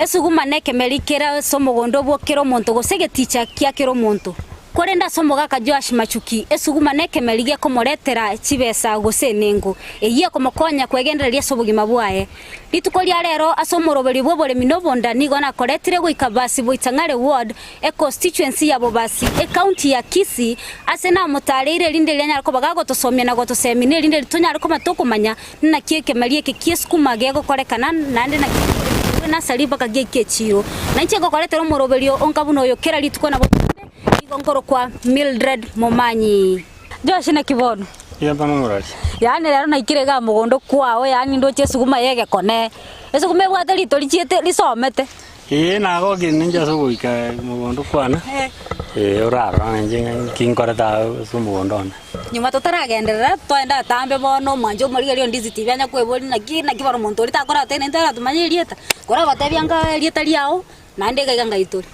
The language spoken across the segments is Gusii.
Esuguma nekemeri kere ase omogondo bwo kera omonto gose egeticha kia kera omonto. Korende ase omogaka Joash Machuki, esuguma nekemeri gekomoretera chibesa gose enengo, eyio ekomokonya kwegendereria ase obogima bwaye. Rituko ria rero ase omoroberio bw'oboremi na obonda nigo nakoretire goika Basi Boitang'are Ward, econstituency ya Bobasi, ecounty ya Kisii, ase namotareire erinde riria anyare koba gagotosomia na gotosemia na erinde tonyare koba tokomanya Naki ekemeri eke ki'esukuma gegokorekana, naende naki gekoremigwa enasari mpaka giaika echiiro. Na inche ngokoretera omoroberio onga buna oyo kera rituko na botambe, nigo nkorokwa Mildred Momanyi. Josh naki bono? Mbuya bono omorwari. Yaani rero naikire igaa mogondo kwao, yaani ndoche esuguma y'egekone. Esuguma ebwate rito richiete risomete. Ee, nagokire ninche ase ogoika mogondo kwane, ee orarora nainche ng'a nki nkorete aa ase omogondo one. Nyuma totaragenderera, twaenda atambe bono omwancho omorigereria o Ndizi TV anya kweboria naki naki bono omonto oria takoratene intwe aratomanye erieta, korabatebia anga erieta riao, naende iga iga ngai tore.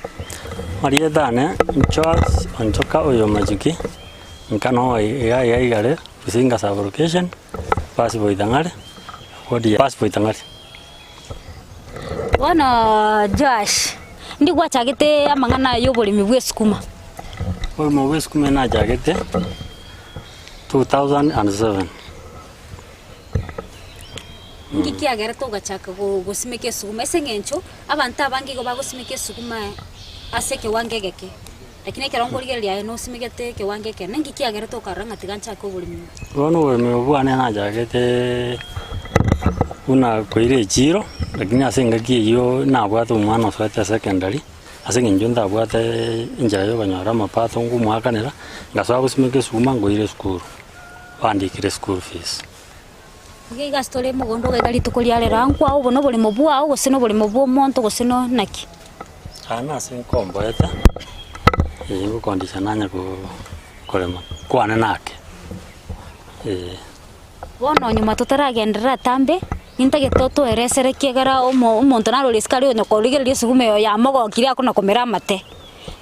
Marieta ane, Charles Onchoka oyo Machuki, nka noe iga iga igare, Businga sub location, basi Boitang'are, ward ya basi Boitang'are. Bono Joash, ndi gwachagete amang'ana aya y'oboremi bw'esukuma? Oboremi bw'esukuma nachagete 2007. Nki kiagerete ogachaka go- gosimeka esukuma? Ase eng'encho abanto abange igo bagosimeka esukuma ase ekewango egeke, lakini ekero nkorigereria aye nosimegete ekewango ekenene, nki kiagerete okarora ng'a tiga nchake oboremi obo? Bono oboremi obo bwane nachagete buna koira echiro, lakini ase engaki eyio nabwate omwana osoete secondary, ase eng'encho ntabwate enchera ya okonyora amapato nkomoakanera, ngasoa gosimeka esukuma nkoira esukuru, bandikire school fees. Iga iga ase tore mogondo iga rituko ria rero, aa nkwao obo noboremo bwao gose noboremo bwa omonto gose no naki? Aa nase nkomboete, eh ngokondisha nanya ko korema kwane nake, eh. Bono nyuma totaragenderera atambe, nintagete otoeresere ekiagera omo omonto narore isiko aria onye korigereria esuguma eyo yamogokirie akona komera amate.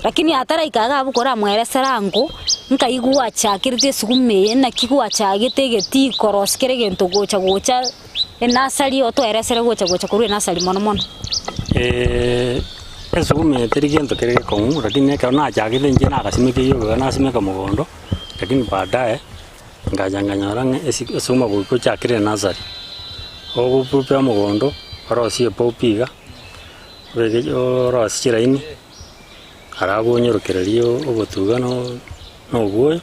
Lakini ataraika iga abwo koramweresera ango, nkai gwachakerete esuguma eye, naki gwachagete egetii korosia kera egento gocha gocha enasari otoeresere gocha gocha korwa enasari mono mono. Esuguma eye teri gento kere gekong'u, lakini ekero nachagete inche nagasimeka eywo iga nasimeka mogondo, lakini baadaye, ngacha nkanyora ng'a esi esuguma goika ochakere enasari, ogoprepare omogondo, orosie epopi iga, obeke orosie chiraini. Arabwo onyorokererie obotuga na obwoyo,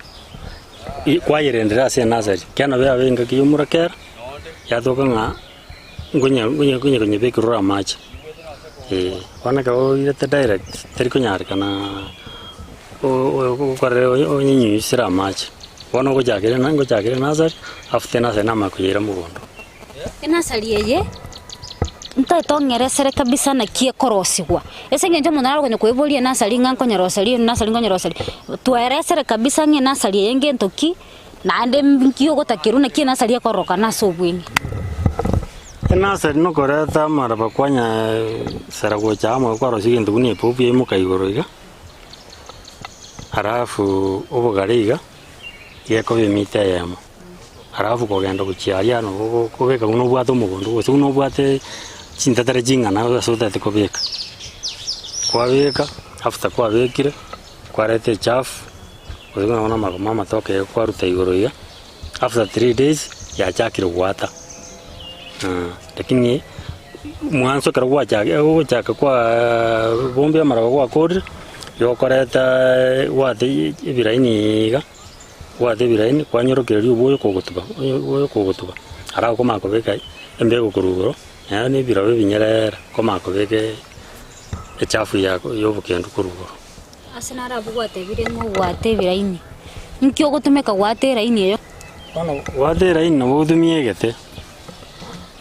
kwayerendera ase enasari, ekiagera nabo yaba engaki ya omorakera, yatoka ng'a nkonya nkonya nkonya konyebekera ore amache eh. Bono ekero oirete direct, teri konyarekana okorere onyenyunyusere amache, bono ogochakera ena ngochakera enasari, after enasari namanya koyeira mogondo. Enasari eye ntoete ong'eresere kabisa naki ekorosigwa, ase eng'encho omonto nare okonya koeboria enasari ng'a nkonyeroseria enasari nkonyeroseria, tweresere kabisa ng'a enasari eye ngento ki, naende nki ogotakerwa naki enasari ekororokana ase obweng'e. Enasari nokoreta amaraba kwanya sera gocha amo kwarosia egento buna epopu yaimoka igoro iga, alafu obogare iga, gekoba emita eyemo. Alafu kogenda gochia aria nabo okobeka buna obwate omogondo gose buna obwate chintetera ching'ana ase otagete kobeka. Kwabeka, after kwabekire, kwareta echafu, gose buna bono amagoma amatoke iga kwaruta igoro iga, after 3 days yachakire goata lakini mwanso ekero gwachaki ogochaka kwaa bombia amaroba gwakorire, igo okoreta gwate ebiraini iga. Bwate ebiraini, kwanyorokereria obwoyo kogotuba, obwoyo kogotuba, ara okomanya kobeka embego korwa igoro, naende na ebirobo ebinyerere, okomanya kobeka echafu yako ya obokendu korwa igoro. Ase naro abwo gwatebire ng'a obwate ebiraini, inki ogotumeka goata eraini eyo? Bono goata eraini nabo ogotumia egete,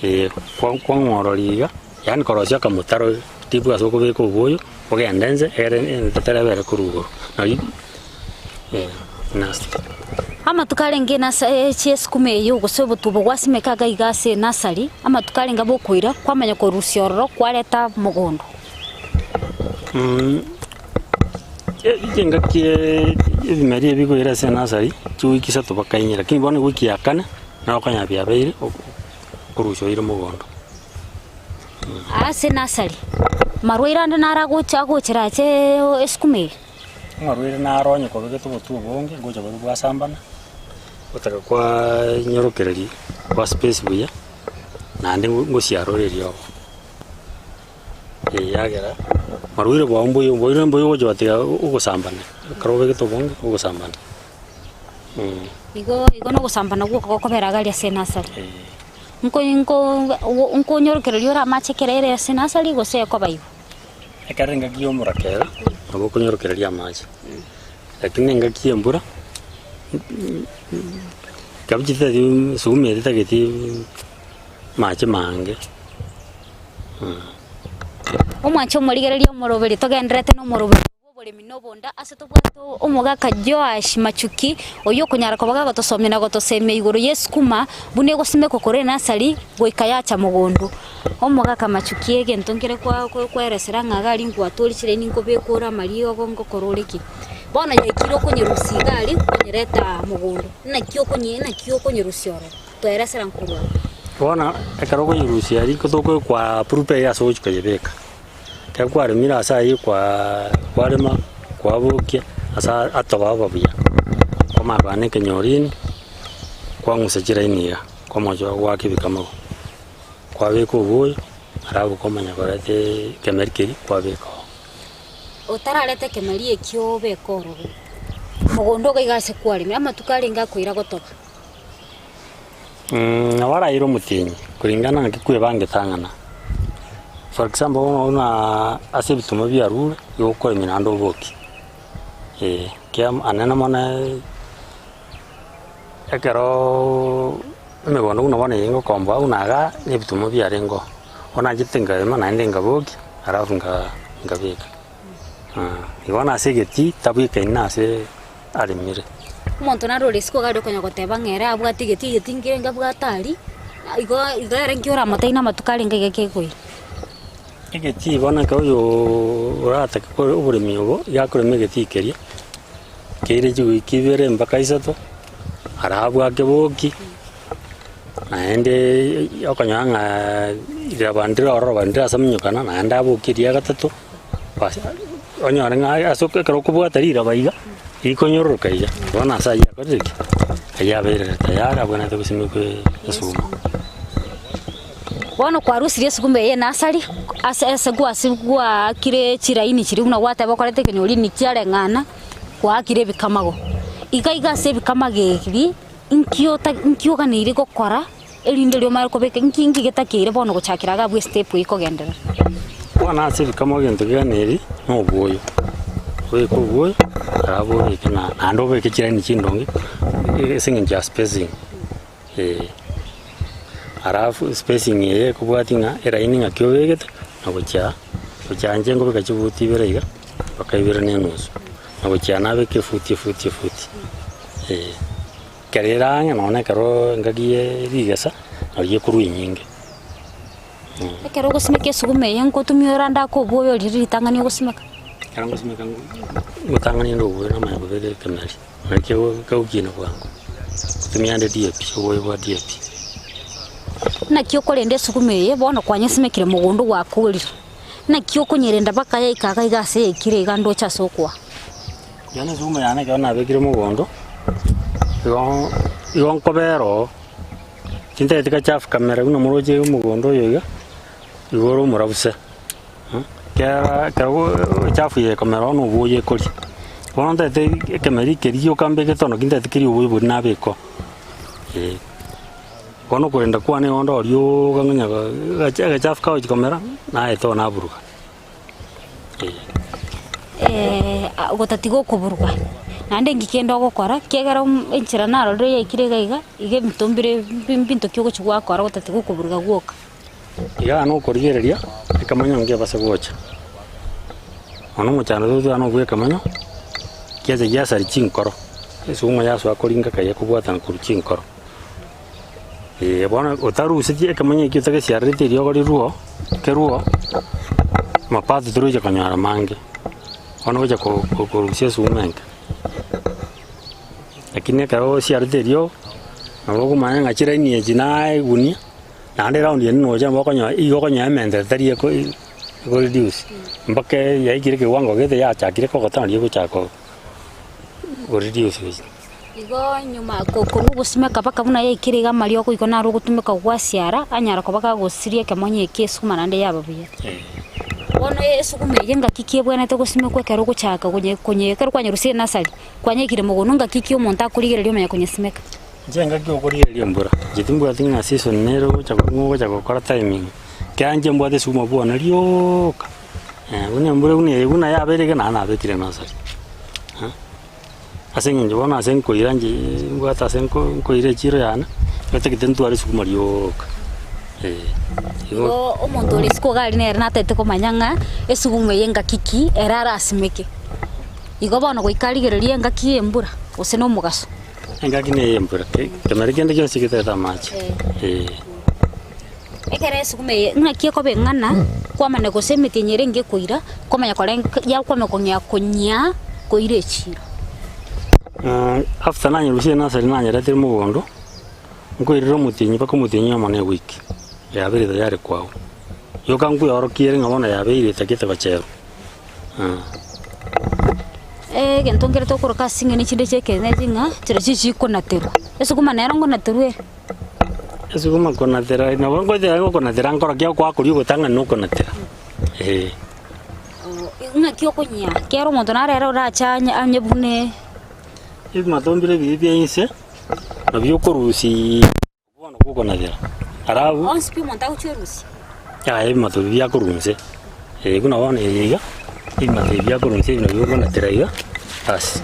eh, kwa kwang'ororia iga, yaani korosia akamotaro deep ase okobeka obwoyo, ogende nse egere entetere ebere korwa igoro, nari. Amatuko arenge chiesukuma eyio gose obotubo gwasimeka iga iga ase enasari, amatuko arenge bokoira kwamanya korusia ororo kwareta mogondo. Chingaki ebimeri ebi bikoira ase enasari, chiwiki isato mpaka inye, lakini bono ewiki ya kane, nabo okonyora biabeire okorusia oire mogondo. Ase enasari. Marwaire ande naro agocha agochera ase esukuma eye? Amarwaire naro onye kobegete obotwe obonge, ngocha boria bwasambana, gotaka kwanyorokereria kwa space buya, naende ngosiarora eriogo. Ekiagera marwaire bwao mbuya oboire mbuya ogocha gotiga ogosambana, ekero obegete obonge ogosambana. Igo igo na ogosambana gwoka gokobera iga aria ase enasari. Nko nko nkonyorokereria ore amache ekero ere ase enasari gose ekoba igo? Ekero engaki ya omorakera, nabo okonyorokereria amache, lakini engaki ya embura, kabichi titari sukuma eria etageti amache mange. Omwanche omorigereria omoroberi togendererete nomoroberi bw'oboremi na obonda ase tobwate omogaka Joash Machuki oyio okonyara koba gagotosomia na gotosemia igoro y'esukuma buna egosimekwa korwa enasari goika yacha mogondo. Omogaka Machuki egento nkere kwa kweresera ng'a iga aria nkwatore chiraini nkobeka ore amariogo ngokora ore ki. Bono yaikire okonyerusia iga aria konyereta mogondo naki okonye naki okonyerusia ororo tweresera nkorwa abwo. Bono ekero okonyerusia aria tokoe kwa prepare ase ogochia koyebeka. Ekero kwaremire ase ayio kwaa kwarema, kwabokia ase atoba aba buya, kwamanya koa na ekenyorini, kwang'usa chiraini iga, kwamocha goaka ebikamago, kwabeka oboyo, alafu kwamanya koreta ekemeri keria kwabeka oo. Otarareta ekemeri ekio obeke ororo, mogondo iga iga ase kwaremire, amatuko arenge akoira gotoba. Nabo araire omotienyi kulingana naki kwebangete ang'ana. For example bono buna ase ebituma biarure, igo okoremia naende obokie, eh, kia anene mono ekeroooo emegondo buna bono eye ngokomboa buna igaa, na ebituma biarenge oo. Bono nachete nkarema naende nkabokia, alafu nka nkabeka. Igo bono ase egetii tabwekaini na ase aremire. Omonto nare ore isiko iga are konya goteba ng'a ere abwate egetii egetii nkere nkabwate aria, igo igo ere nki oramotebi na amatuko arenge iga kegoira. Egetii bono ekero oyooo oratake kore oboremi obo, iga akorema egetii keria, keire chiwiki ibere mpaka isato, arabwake boki, naendeeee okonyora ng'a riraba ndire ororo ndire ase ominyokana, naende abokie eria gatato. Bas onyore ng'a ase ekero okobwata riraba iga, rikonyororoka iga, bono ase ayio akorire ki? Ayio abeire tayari abwenerete gosimekwa esukuma. Bono kwarusirie esukuma eye enasari, ase ase gwasi gwaakire chiraini chiria buna gwateba okorete ekenyorini kiareng'ana, gwaakire ebikamago. Iga iga ase ebikamago ebi, nki ota nki oganeire gokora. Erinde riria omanye kobeka inki inki getakeire bono gochakera iga abwo estep eye kogenderera. Bono ase ebikamo egento kiane eri na obwoyo, obeke obwoyo alafu obeke na naende obeke chilaini chindonge ase eng'encho ya spacing eh. Alafu spacing eye ekobwatia ng'a elaini ng'aki obegete na gochia gochia inche nkobeka chibuti ibere iga mpaka ibere na enusu, na gochia nabeka efuti efuti efuti eh. Ekero ere ang'e nonya ekero engaki ye rigesa, nari ekorwa enyinge. Ekero ogosimeka esuguma eye nkotumia orande ake obwoyo riria ritang'ani ogosimeka. Ekero ngosimeka ngotang'ani inde obwoyo namanya kobeka ekemeri, nari kegokina bwango, ngotumia ande DAP, obwoyo bwa DAP. Naki okorenda esuguma eye, bono kwanyesimekire mogondo gwakorire, naki okonyerenda mpaka yaika iga iga ase yaikire iga ndoche ase okoa. Yaani esukuma yane ekero nabekire mogondo, igo igo nkobera oo, chintagete gachafu kamera buna moroche omogondo oyo iga, igo ore omorabu se, ekiagera ekero echafu eye ekomera bono oboyo ekoria. Bono ntagete ekemeri keria gioka mbegete ono kintagete keria oboyo boria nabeka oo, eh. Bono okorenda kwane igo onde orioka ng'a onye agachafu kagochi komera, naete oo naburuga. Gotatiga okoburuga, naende inki kende ogokora, ekiagera enchera narorire yaikire iga iga, iga ebinto mbire mbinto ki ogochi gwakora gotatiga okoburuga gwoka. Igaa nokorigereria ekemanyo ngebase gocha, bono omochando totware nobwa ekemanyo, giacha giasaria chinkoro, esuguma yasoa koringa kaye kobwatana korwa chinkoro. Ee bono otarusetie ekemanyo ekio otagesiarereti eriogo riruo, keruo, mapato toroche konyora mange, bono ogocha ko- ko- korusia esuguma enke. Lakini ekero osiarete eriogo, nabo okomanya ng'a chiraini echi naegunia, naende eraundi ende nocha nabo okonyora igo okonyora emento etari eko. Ego reduce mpaka yaikire ekewango gete yachakire kogota nario egochaka go reduce gochia. Igo nyuma korwa ogosimeka mpaka buna yaikire iga amariogo igo naro ogotumeka gwasiara anyara koba kagosiria ekemonyo eke esukuma naende yaba buya. Bono esukuma eye ngaki ki ebwenerete gosimekwa ekero ogochaka konye konye ekero kwanyerusia enasari, kwanyeikire mogondo ngaki ki omonto akorigereria omanya konyesimeka? Inche engaki okorigereria embura, inche timbwati ng'a season nere ogocha ng'a ogocha gokora timing, ekiagera inche mbwate esukuma bwane rioka, buna embura buna eye buna yabeire iga naende nabekire nursery. Ase eng'encho bono ase nkoira inche mbwate ase nko nkoira echiro yane, etagete ntware esukuma rioka, eh. Igo omonto ore isiko iga aria nere natagete komanya ng'a esukuma eye ngaki ki ere arasimeke. Igo bono goika arigererie engaki ya embura gose na omogaso. Engaki neye embura, kemeri kende gionsi getaete amache, eh. Ekero esukuma eye ng'aki ekoba eng'ana, kwamanya gose emetienyi ere engiya ekoira, kwamanya kore yakwama kong'ea konyia koira echiro. After nanyerusia enasari nanyeretire mogondo, nkoirera omotienyi mpaka omotienyi oyomo na ewiki, yabeire tayari kwao. Yoka nkweorokia ere ng'a bono yabeire etagete gocherwa. Egento nkere tokoroka ase ching'eni chinde chia ekienyeji ng'a chirochio chikonaterwa, esukuma nero nkonaterwa ere. Esukuma konatera nabo ngocha gokonatera nkorokia okwakoria ogotang'ani na okonatera, eh. Ng'aki okonyia, kera omonto naro ere orache anye anyebune. Ebimato mbire ebibe bia inse, nabio okorusiiii bono gokonatera, alafu. Onsi pi omonto agochia orusia. Yaya ebimato ebi biakorwa inse, eh buna bono eye iga, ebimato ebi biakorwa inse ebi nabio okonatera iga, basi.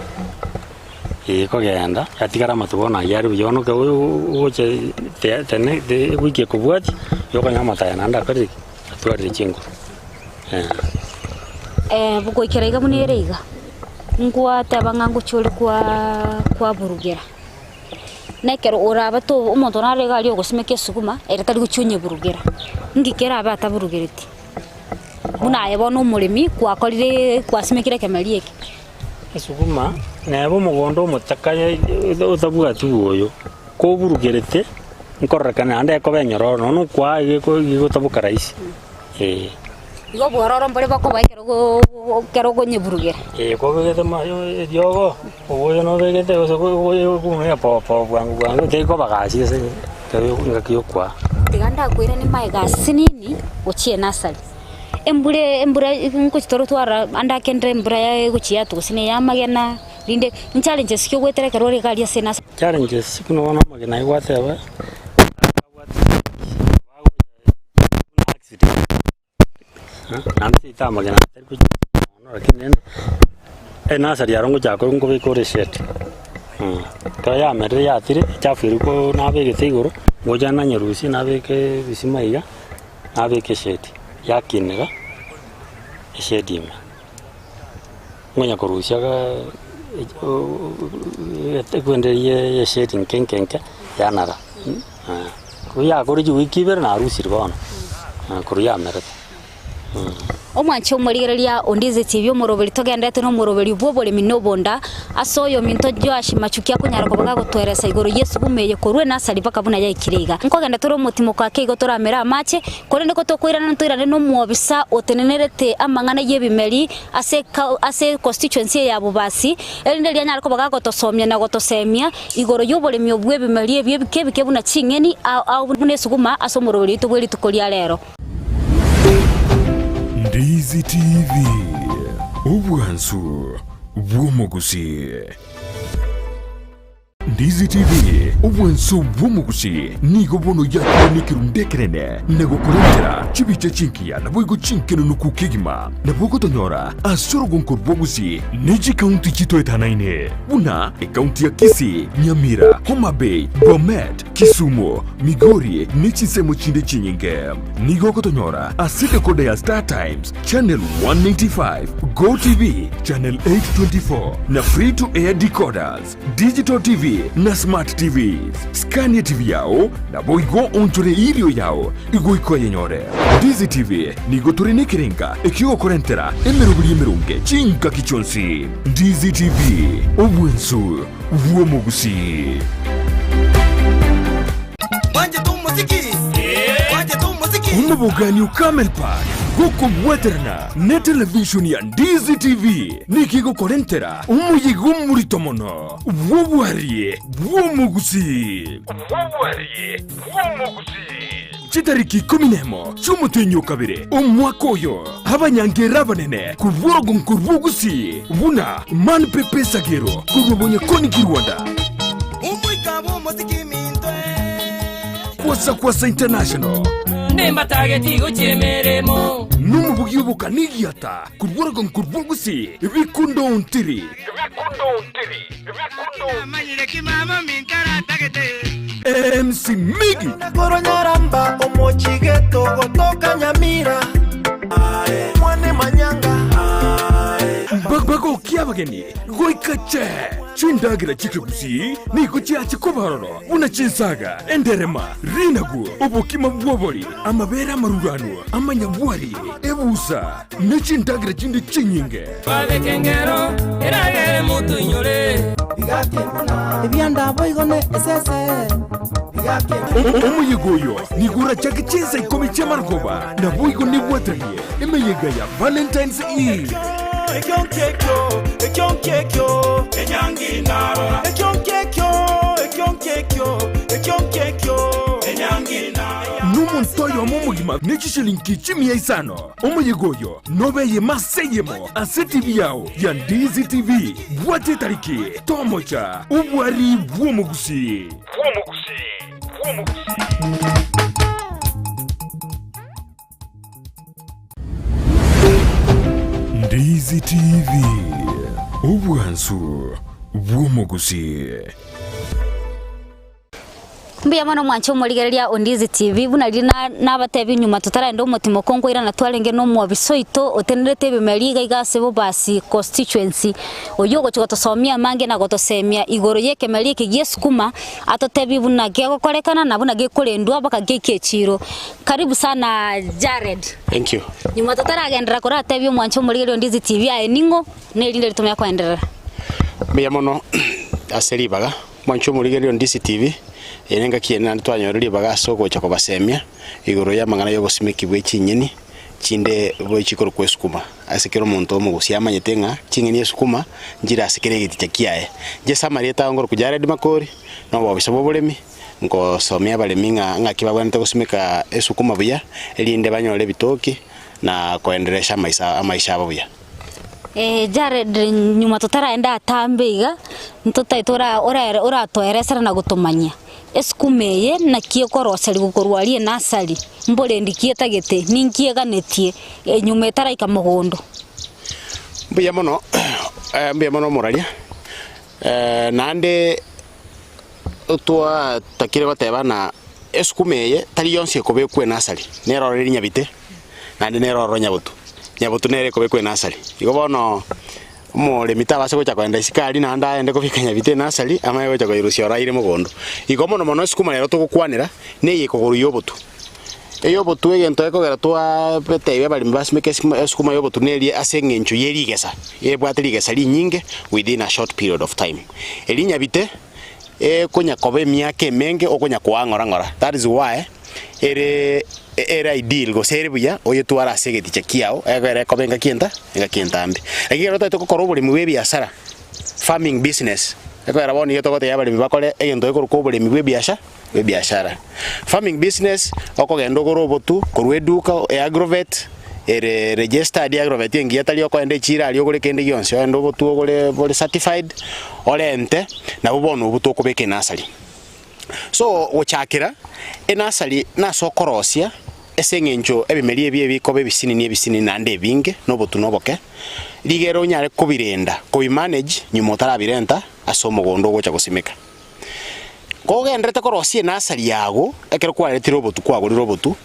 Ekogenda, yatigara amato bono ayio are buya bono ekero ogocha tene ewiki ekobwatia, yokonyora amato aya naende akorire ki? Atwarire chinguru, eh. Goikera iga buna ere iga, ngwateba ng'a ngochia ore kwaa kwaburugera, na ekero oraba to omonto nare iga aria ogosimeka esukuma, ere tari gochia onyeburugera, nki kerabe ataburugereti? Buna aye bono omoremi kwakorire kwasimekire ekemeri eke. Esuguma neba omogondo omotaka otabwati bwoyo, koburugerete nkororekana naende ekoba enyororo nonya nokwaa iga egotaboka rahisi eh. Igo obwororo mbore bokoba ekero ekero okonyeburugera. Eh, kobegete eriogo, obwoyo nobegete gose okoumia poa bwango bwango tekoba gasi ase engaki ya okwaa. Tiga ndakoiranie magega asinini gochia enasari. Embura embura ngochi tore twarora ande akendire embura yaye egochia yatwa gose na ey'amagena, rinde nchallenges ki ogwetera ekero ore iga aria ase enasari. Challenges buna bono amagena aywo gwateba, naende seito amagena atari gochia mono lakini rende enasari aro ngochaka korwa nkobeka ore eshade, ekero yamerire yatire echafu eria ko nabegete igoro, ngocha nanyerusia nabeka ebisima iga. Nabeke eshedi yakinera eshedi ime, ngonya korusia ekwende eywo ya eshedi nke nke nke yanara, korwa yakora chiwiki ibere narusirie bono, korwa yamerete. Omwanche omorigereria onde inse chibi omoroberi togenderete nomoroberi bw'oboremi na obonda, ase oyominto Joash Machuki akonyara koba gagotweresa igoro y'esugumu eye korwa enasari mpaka buna yaikire iga. Nkogenda tore omotimoko ake igo toramere amache, korende gotokoirana ntoirane nomwobisa otenenerete amang'ana y'ebimeri ase ase constituency eye ya Bobasi, erinde riria anyare koba gagotosomia na gotosemia igoro y'oboremi obwo bw'ebimeri ebi ebike ebike buna ching'eni ao ao buna esuguma ase omoroberi oito bwe rituko ria rero. Ndizi TV, obwansu bw'omogusii. Ndizi TV, obwansu bw'omogusii nigo bono yakire nekerundu ekenene na gokorentera chibicha chingiya naboigo chinkenunuku kegima. Nabo ogotonyora ase orogonko rw'Ogusii ne chikaunti chitoetanaine buna ekaunti ya Kisii, Nyamira, Homa Bay, Bomet, Kisumu, Migori ne chinsemo chinde chinyinge. Nigo ogotonyora ase decoder ya Star Times, channel 195, Go TV, channel 824 na free to air decoders, digital TV na smart TVs. Scan TV yao naboigo onchore irio yao igoika oyenyore. Ndizi TV nigo tore nekerenga ekiogokorentera emeroberi emeronge chingaki chionsi. Ndizi TV, obwensu bw'omogusii. Mwanchete omosiki? Mwanchete omosiki? Omobogani o Camel Park. Gokobwaterana ne televishoni ya Ndizi TV nigo egokorentera omoyega omorito mono bw'obwari bw'omogusii. Chitariki ikomi nemo chi'omotenyi o kabere omwaka oyo, abanyangera abanene korwa orogongo rw'Ogusii buna Man Pepe Sagero korwa Bonyakoni Kirwanda, Omoika bw'omosiki minto eh. Kwasa Kwasa International, Nimbatageti gochia emeremo. nomobugi obokanigiata korwa orogongo rw'Ogusii Bikundo Ontiri. Namanyire ki mama minto aratagete. MC Miggy. Korwa Nyaramba omochigeto gotoka Nyamira mwane manyanga Bagokia abageni goika che chindagera chikegusii nigo chiache koba ororo buna chinsaga, enderema, rinagu, obokima bw'obori, amabere amaruranu, amanyabwari, ebusa, ne chindagera chinde chinyinge. Babeke engero eragere motoinyore. Ebianda boigo ne esese. Omoyega oyo nigo orachake chinsa ikomi chi'amarogoba, naboigo nebwateranie emeyega ya Valentine's Eve. Ekio nkekio, ekio nkekio, enyangi narora. Ekio nkekio, ekio nkekio, ekio nkekio, enyangi narora. Nomonto oyomo omogima ne chishilingi chimia isano. Omoyega oyo nobe eyemo ase eyemo ase TV yao ya Ndizi TV. Bwata etariki, tomocha, obwari bw'omogusii. Ndizi TV, obwansu bw'omogusii. Mbuya mono mwanche omorigereria o Ndizi TV, buna riria na nabatebia nyuma totaragenda omotimo ko nkoirana twarenge na omwabisa oito otenerete ebimeri iga iga ase Bobasi constituency, oyio ogochia gotosomia amange na gotosemia igoro ya ekemeri eke gia esukuma, atotebie buna kegokorekana na buna gekorendwa mpaka geike echiro. Karibu sana Jared. Thank you. Nyuma totaragenderera koratebie omwanche omorigereria o Ndizi TV aye ning'o, na erinde ritomanya koenderera. Mbuya mono ase ribaga. Mwanche omorigereria o Ndizi TV, eye nengaki ende naende twanyora ribaga ase ogocha kobasemia igoro y'amang'ana y'obosimeki bwe chinyeni chinde bo chikorokwa esukuma. Ase kera omonto omogusia amanyete ng'a ching'eni esukuma nchire ase kera egeticha kiaye. Inche ase amarieta ao nkorokwa Jared Makori, na obobisa bw'oboremi, nkosomia abaremi ng'a ng'aki babwenerete gosimeka esukuma buya, erinde banyore ebitoki na koendelesha amaisa amaisha abo buya. Jared, nyuma totaraenda atambe iga, ntotaete ora ora oratoeresera na gotomanyia, esukuma eye naki ekoroserigwa korwa aria enasari, mborendi ki etagete, ninki eganetie, enyuma etaraika mogondo. Mbuya mono, mbuya mono omoraria, naende twatakire goteba ng'a esukuma eye tari yonsi ekobekwa enasari, nero ore rinyabite. naende nere ororo nyabotu, nyabotu nere ekobekwa enasari. Igo bono omoremi tabasa gocha kogenda isiko aria naende aende kobeka nyabite enasari, amanye gocha koyerusia oro aire mogondo. Igo mono mono esukuma rero togokwanera, neye ekogorwa ya obotu. Eyobotu egento gekogera twaabetebi abaremi basimeke esimo esukuma ya obotu neria ase eng'encho ye rigesa, ebwate rigesa rinyinge within a short period of time. Eria nyabite, ekonya koba emiaka emenge okonya koa ng'ora ng'ora, that is why. ere ere ideal gose ere buya oyetware ase egeticha kiao egere ekobe engaki enta engaki entambe. Lakini ekero otagete gokora oboremi bwa ebiasara, farming business, ekogera bono nigo togotebia abaremi bakore egento gekorokwa oboremi bwa ebiasha bwa ebiashara. Farming business, okogenda ogore obotu korwa eduka e agrovet, ere registered agrovet engiya tari okoenda echiro aria ogore kende gionsi, ogende obotu ogore bore certified, orente, nabwo bono obwo tokobeka enasari. So gochakera enasari nase okorosia, ase eng'encho ebimeri ebi ebikoba ebisinini ebisinini naende ebinge, na obotu na oboke, rigere onyare kobirenda, kobimanage nyuma otarabirenta ase omogondo ogocha gosimeka. Kogendererete korosia enasari yago, ekero kwaretire obotu kwagorire obotu,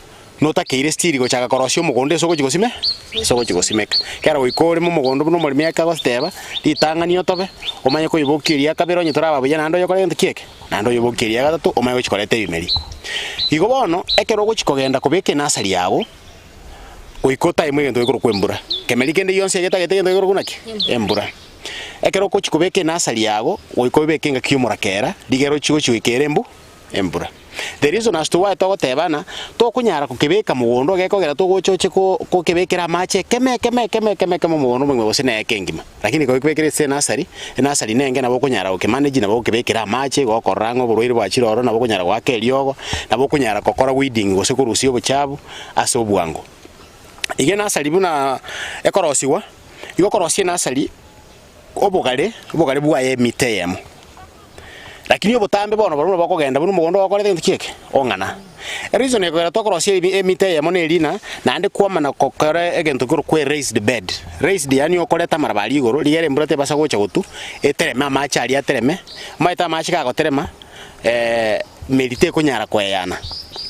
Notakeire stili gochaka korosia omogondo ase ogochia gosime ase ogochia gosimeka. Ekero goika oreme omogondo buna omoremi ake agoteba, ritang'ani otobe, omanye koibokia eria kabere onye toraba buya naende oyokore gento ki eke? Naende oyobokie eria gatato omanye gochia koreta ebimeri. Igo bono, ekero ogochia kogenda kobeka enasari yago, goika otaimwe egento gekorokwa embura. Kemeri kende gionsi egetagete egento gekorokwa naki? Embura. Ekero ogochia kobeka enasari yago, goika obeke engaki yomorakera, rigere ochie gochia goika ere embu embura. The reason as to why togotebana, tokonyara kokebeka mogondo gekogera togocha oche ko kokebekera amache ekeme ekeme ekeme ekeme ekemo mogondo omogima gose na eka engima. Lakini kogekobekera ase enasari, enasari nenge nabo okonyara gokemanage nabo okebekera amache, gokorora ng'a oborwaire bwachire ororo nabo okonyara goaka eriogo, nabo okonyara gokora weeding gose korusia obochafu ase obwango. Iga enasari buna ekorosigwa, igo okorosia enasari obogare, obogare bwaye emita eyemo. Lakini obotambe bono barobwo bokogenda buna omogondo ogokorete gento ki eke? Ong'ana. Ereason ekogera tokorosia ebi emita eyemo na erina, naende kwamana gokora egento korokwa eraised bed. Raised yaani okoreta amaraba aria igoro, rigere embura tebasa gocha gotwa, etereme amache aria atereme, omanyete amache kagoterema meri tekonyara koeyana,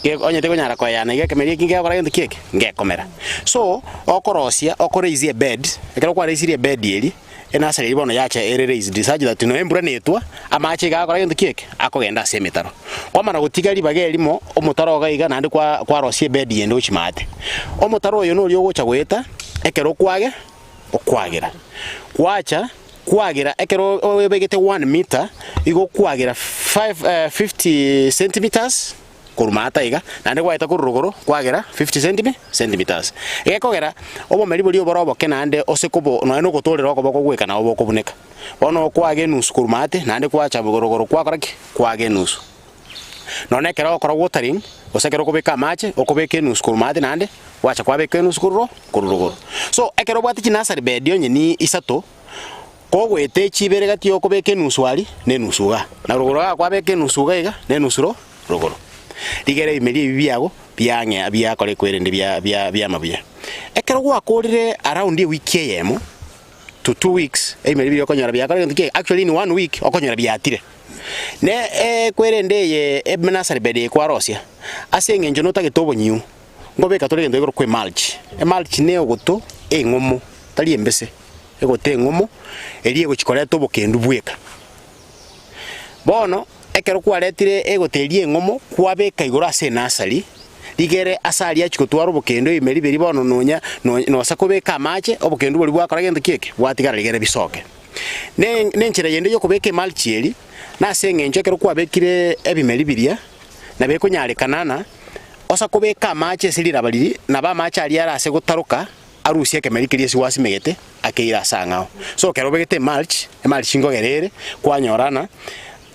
ge onye tekonyara koeyana iga ekemeri eki ngegokora gento ki eke? Ngekomera. So, okorosia okoraise ebed, ekero kwaraisirie ebed eria, Enasari eria bono yacha ere raised such that nonya embura netwa, amache iga agokora gento ki eke? Akogenda ase emetaro. Kwamana gotiga ribaga erimo omotaro iga iga naende kwa kwarosia ebed yende gochia maate. Omotaro oyo noria ogocha goeta ekero okwage okwagera. Kwacha kwagera ekero obegete one meter, igo okwagera five 50 centimeters. Korwa maata iga, naende gwaeta korwa rogoro kwagera 50 centime centimeters. Egekogera, obomeri boria obore oboke naende ose kobo nonya na ogotoorera okoboko goika nabo bokobuneka. Bono okwaga enusu korwa maate, naende kwacha rogoro kwakora ki? Kwaga enusu. Nonya ekero ogokora watering, gose ekero okobeka amache, okobeka enusu korwa maate naende gwacha kwabeka enusu korwa ro korwa rogoro. So, ekero obwate chinursery bed onye ni isato, Kogoeta echibere gati y'okobeka enusu aria, na enusu igaa, na rogoro igaa kwabeka enusu iga iga, na enusu ro rogoro. Rigera ebimeri ebi biago biang'ea biakora ekwerende bia bia biama buya. Ekero gwakorire around ewiki eyemo to 2 weeks, ebimeri biria okonyora biakora egento ki actually in one week okonyora biatire. Ne ekwerende eye nursery bed eye kwarosia, ase eng'encho notagete obonyiu, nkobeka tore egento gekorokwa emulch. Emulch ne ogoto eng'omo, tari embese. Egote eng'omo eria egochia koreta obokendu bweka. Bono ekero kwaretire egote eria eng'omo kwabeka igoro ase enasari, rigere ase aria achia gotwara obokendu ebimeri biria bono nonya nosa kobeka amache, obokendu boria bwakora gento ki eke? Bwatigara rigere bisoke. Ne nenchera yende yokobeka emulch eria, nase eng'encho ekero kwabekire ebimeri biria, nabo ekonyarekana ng'a osa kobeka amache ase riraba riria, nabo amache aria are ase gotaroka. Arusie ekemeri keria ase gwasimegete, akeire ase ang'ao. So ekero obegete emulch, emulch nkogera ere, kwanyora ng'a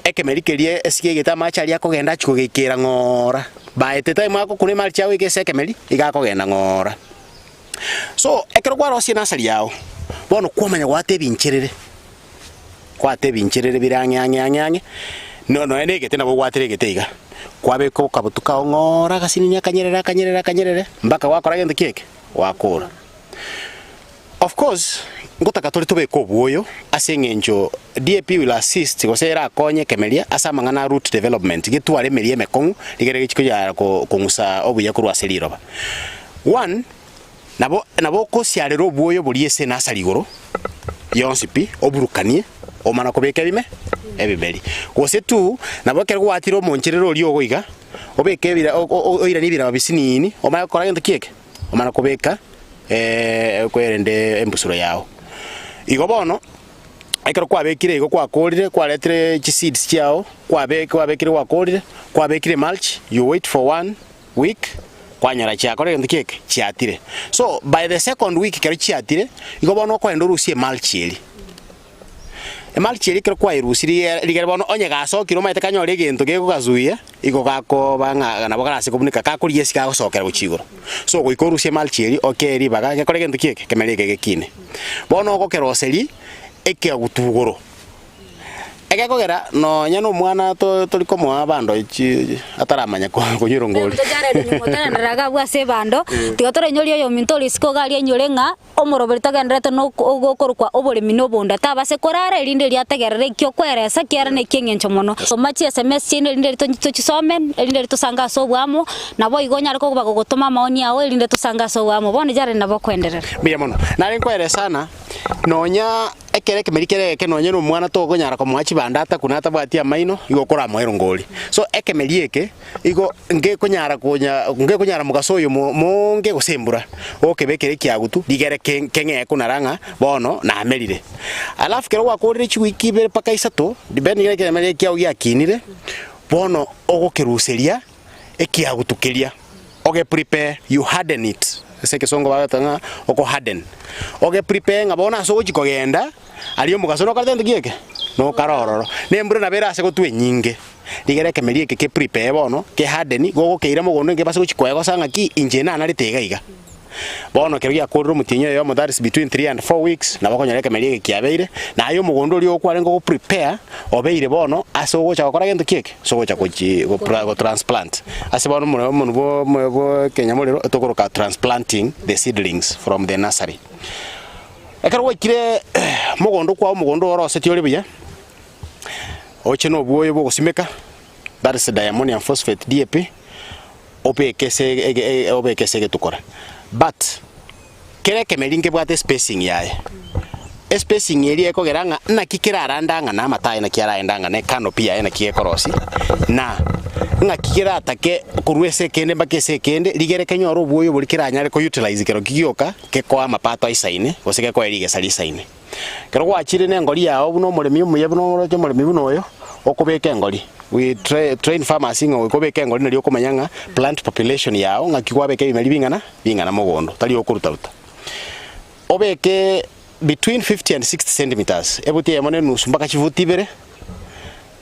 ekemeri keria ase kiaigete amache aria akogenda achia kogeikera ng'oora. By the time agokuna emulch agoika ase ekemeri, iga akogenda ng'oora. So, ekero kwarosia enasari yago, bono kwamanya goata ebincherere, kwata ebincherere bire ang'e ang'e ang'e ang'e, no nonya na egete nabo ogwatera egete iga, kwabeka okabotu kao ng'oora agasinini akanyerere akanyerere akanyerere, mpaka gwakora gento ki eke? Gwakora. Of course, ngotaka tore tobeke obwoyo ase eng'encho DAP will assist gose erakonye ekemeria ase amang'ana a root development, getware emeria emekong'u rigere gechi konyara kong'usa obuya korwa ase riroba. One, nabo nabo okosiarera obwoyo boria ase enasari igoro yonsi pi, oburukanie, omana kobeka ebime ebimeri. Gose two, nabo ekero gwatire omoncherere oria ogo iga, obeke ebira oiranie ebiraba bisinini, omanye gokora gento ki eke? Omana kobeka kwerende embusuro yao. Igo bono, ekero kwabekire igo kwakorire, kwaretire chiseeds chiao, kwabe kwabekire gwakorire, kwabekire mulch, you wait for one week, kwanyora chiakorire gento ki eke? Chiatire. So, by the second week ekero chiatire, igo bono okoenda orusie emulch eria. Emulch eria ekero kwayerusirie rigere bono onye gasokire omanyete kanyore egento gekogazuia, igo gakoba ng'a nabo karase kobuneka kakorigia ase kagosokera gochia igoro. So goika orusie emulch eria okee ribaga gekore gento ki eke? Kemeri eke gekine. Bono ogokeroseria ekiagutu igoro, egekogera nonya na omwana to tori komoa bando chi ataramanya konywa erongori. Togenderera iga abwo ase ebando, tiga torainyorie oyominto ore isiko iga aria ainyore ng'a. Omoroberi togendererete nogokorokwa oboremi na obonda, tabase korara, erinde erio ategerere ekio okweresa, kiara neki'engencho mono. Soma chiSMS chiaino erinde erio tochisome, erinde erio tosange ase oboamo, naboigo onyare koba gogotoma amaoni ao erinde tosange ase oboamo. Bono Jared nabo okoenderera. Mbuya mono. Nare nkweresa ng'a nonya ekero ekemeri kere egeke nonya na omwana tokonyara komoa chibando atakune atabwati amaino, igo okoramoa erongori. So ekemeri eke. Igo ngekonyara konya ngekonyara mogaso oyo mo moonge gose embura, okebekere ekiagutu rigere ke keng'ee konara ng'a bono namerire. Alafu kero gwakorire chiwiki ibere mpaka isato, depending na ekemeri ekiao giakinire, Bono ogokeruseria ekiagutu keria, oge prepare, you harden it, ase egesongo bagoteba ng'a oko harden, oge prepare ng'a bono ase ogochia kogenda, aria omogaso nokorete gento ki eke? Nokare ororo. Na embura nabo ere ase gotwa enyinge, rigere ekemeri eke ke prepare bono, ke harden, gogokeira mogondo nkebase gochia koegosa ng'aki inche nanarete iga iga. Bono ekero giakorire omotienyi oyomo, that is between 3 and 4 weeks, nabo okonyora ekemeri eke kiabeire, na aye omogondo oria okwarenge ogo prepare, obeire bono ase ogocha gokora gento ki eke? Ase ogocha gochi go transplant. Ase bono omoro omonu bwo omo bwo ekenyamorero etokoroka transplanting the seedlings from the nursery. Ekero gwaikire mogondo kwao omogondo orosetie ore buya, oche na obwoyo bwa ogosimeka, that is diammonium phosphate DAP, obeke ase ege obeke ase egetukora but kera ekemeri nkebwate espacing yaye, espacing eria ekogera ng'a naki kerarande ang'a na amato aye naki araende ang'a na ecanopy yaye naki gekorosia, na ng'aki keratake korwa ase ekende mpaka ase ekende, rigere kenyore obwoyo boria keranyare ko utilize keroki gioka kekoe amapato aisaine gose gekoe rigesa risaine. Ekero gwachire na engori yao buna omoremi omuya buna oroche omoremi buna oyo, okobeka engori. We train farmers ng'a goika obeke engori nario okomanya ng'a plant population yao ng'aki kwabeka ebimeri bing'ana bing'ana mogondo, tari okorutaruta. Obeke between 50 and 60 centimetres, ebuti eyemo na enusu mpaka chibuti ibere,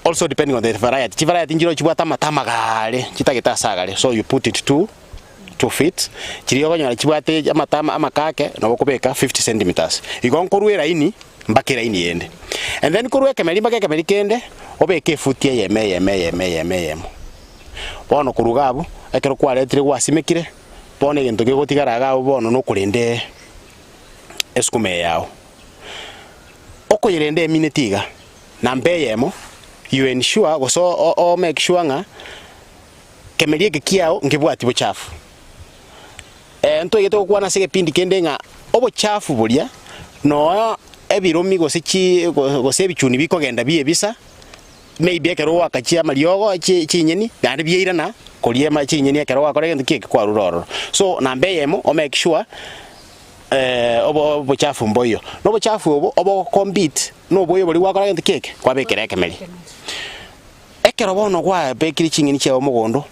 also depending on the variety. Chivariety nchire chibwate amato amagaare, chitagete ase agare, so you put it two. 2 feet, chiria okonyora chibwate amato amakake nabo okobeka 50 centimetres. Igo nkorwa eraini mpaka eraini yende. And then korwa ekemeri mpaka ekemeri kende, obeke efuti eyemo eyemo eyemo eyemo eyemo. Bono korwa iga abwo, ekero kwaretire gwasimekire, bono egento kegotigara iga abwo bono nokorenda esukuma eye yao. Okoyerenda emineti iga, namba eyemo, you ensure gose o make sure ng'a. Kemeria eke kiao nkebwati bochafu. Ee, ntoigete gokwana ase egepindi kende ng'a obochafu boria nonya ebiromi gose chi gose ebichuni bikogenda biebisa, maybe ekero gwakachia amariogo chi chinyeni naende biairana koria ema chinyeni ekero gwakora egento ki eke kwarure ororo. So namba eyemo o make sure obo obochafu mboiyo. Na obochafu obo obogo compete na oboyo boria gwakora gento ki eke kwabekera ekemeri. Ekero bono kwabekire ching'eni chiao mogondo,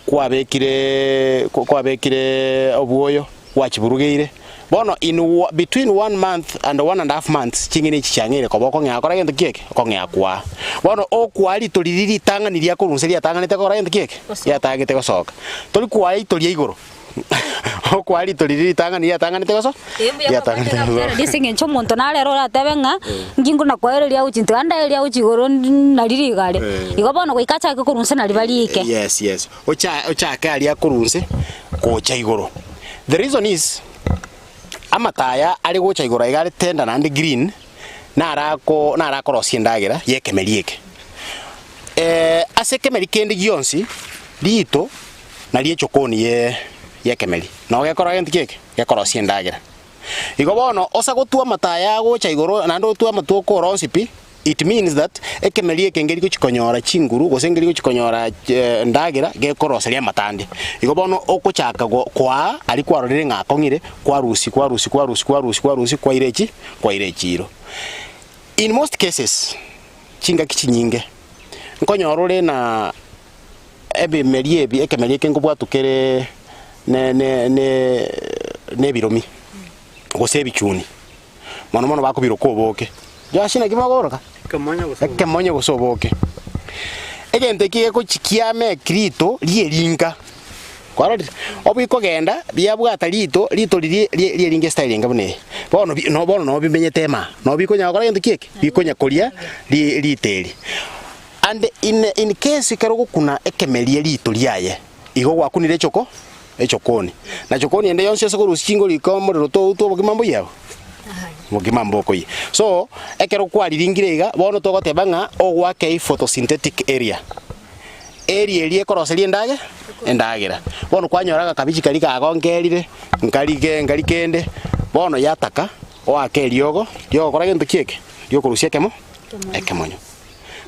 kwabekire kwabekire obwoyo, gwachiburugeire, bono in between one month and one and half months ching'eni echi chiang'eire koba okong'ea gokora gento ki eke? Okong'ea kwaa. Bono okwaa rito riria ritang'ani riakorwa inse riatang'anete gokora gento ki eke? Riatangete gosoka. Tori kwaa rito ria igoro. Okwaa rito riria ritang'ani riatang'anete goso? Riatang'anete gosoka. Ase eng'encho omonto nare ere oratebe ng'a inki ngona koereria agochia intwe ande aereria agochia igoro nari rigare. Igo bono goika achake korwa inse nari barike. Yes, yes. Ocha ochake aria korwa inse gocha igoro. The reason is, amato aya are gocha igoro aiga are tender naende green, narako narakorosia endagera ya ekemeri eke. Ase ekemeri kende gionsi, rito nario echokoni ye y'ekemeri, nabo gekora gento ki eke? Gekorosia endagera. Igo bono, osa gotwa amato aya agocha igoro naende otwe amato okore onsi pi, it means that ekemeri eke nkeri gochi konyora chinguru gose nkeri gochi konyora endagera gekoroseria amato ande. Igo bono okochaka go koaa aria kwarorire ng'a akong'ire, kwarusia kwarusia kwarusia kwarusia kwarusia kwaira echi kwaira echiiro. In most cases, chingaki chinyinge, nkonyora ore na ebimeri ebi, ekemeri eke nkobwatwa kere ne ne ne nebiromi, gose ebichuni, mono mono bakobiroka oboke. Josh naki bokoboroka? Ekemonyo gose oboke. Egento eki gegochi kiame ekirito ri'eringa, kwarorire? Obikogenda biabwata rito, rito riria rie ri'eringa estyle enga buna eye. Bono bi no bono nabo bimenyete emaa, nabo bikonya gokora gento ki eke? Bikonya koria ri rito eri. And in in case ekero ogokuna ekemeria rito riaye, igo gwakunire echoko echokoni. Na chokoni ende yonsi ase korusia chingori iko omorero toutwa obokima mboiyo abwo? Obokima mbokoyia. So, ekero kwariringire iga, bono togoteba ng'a ogoaka ei photosynthetic area. Area eria ekoroseria endage endagera. Bono kwanyora agakabichi karia kagonkerire, nkari ke nkari kende, bono yataka oake eriogo riogokora gento ki eke? Riokorusia ekemo ekemonyo.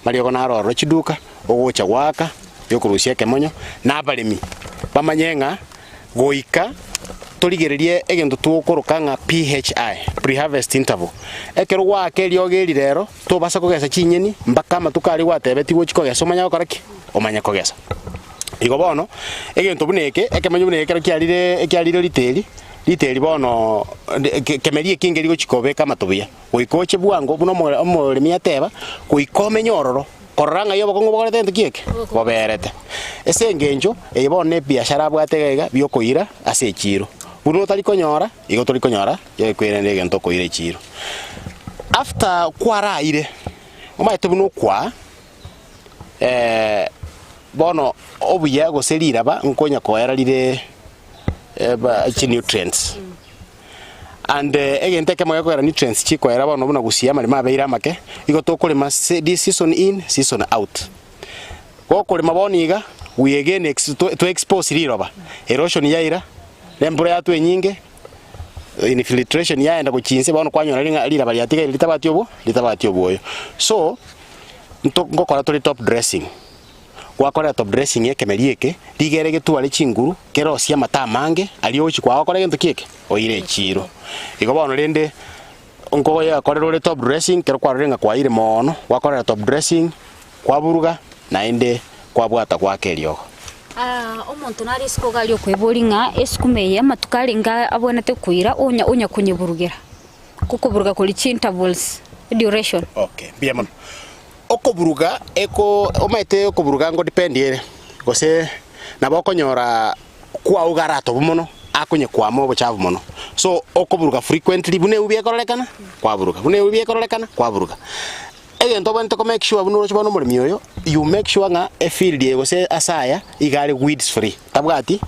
Mariogo naro ororo chiduka, ogocha goaka yokorusia ekemonyo, na abaremi bamanye ng'a goika. torigererie egento togokoroka ng'a PHI, pre-harvest interval. Ekero gwaaka eriogo eri rero, tobasa kogesa chinyeni mpaka amatuko aria gwatebetigwe ochie kogesa omanye gokora ki? Omanye kogesa. Igo bono, egento buna eke, ekemanyo buna eke ekero kiarire ekiarire rito eri, rito eri bono kemeri eke nkeri gochia kobeka amato buya. Goika oche bwango buna omo omoremi ateba, goika omenye ororo, korora ng'ai obokong'u bokorete gento ki eke? Boberete. Ase engencho eye bono na ebiashara abwate iga iga biokoira ase echiro. Buna otari konyora, igo tori konyora gekwerende egento okoira echiro. After kwaraire, omanyete buna okwaa bono obuya gose riraba nkonya koera rire chinutrients. And egento ekemo gekogera nutrients chikoera bono buna gusii amaremo abeire amake, igo tokorema this season in, season out. Gokorema bono iga, we again to expose riroba, erosion yaira, na embura yatwa enyinge, infiltration yaenda gochia inse bono kwanyora ring'a riraba riatigaire ritabwati obwo ritabwati obwoyo. So, nto ngokora tore top dressing. Gwakorera top dressing ekemeri eke, rigere getware chinguru, kerosie amato amange, aria ogochia kwao okore gento ki eke? Oire echiiro. Igo bono rende, nkogoyekorera ore top dressing, ekero kwarorire ng'a kwaire moono, gwakorera top dressing, kwaburuga, naende kwabwata goaka eriogo. Omonto nare isiko iga aria okoeboria ng'a esukuma eye amatuko arenge abwenerete koira onya onya konyeburugera, gokoburuga koria chintervals, eduration. Okay, mbuya mono. Okoburuga eko omanyete okoburuga ngo depend ere, gose nabo okonyora kwao iga aratobu mono, akonye kwama obochafu mono. So okoburuga frequently buna ebi biekororekana, kwaburuga, buna ebi biekororekana, kwaburuga. Egento obwenerete ko make sure buna oroche bono omoremi oyo, you make sure ng'a efield eye gose ase aya, iga are weeds free, tabwati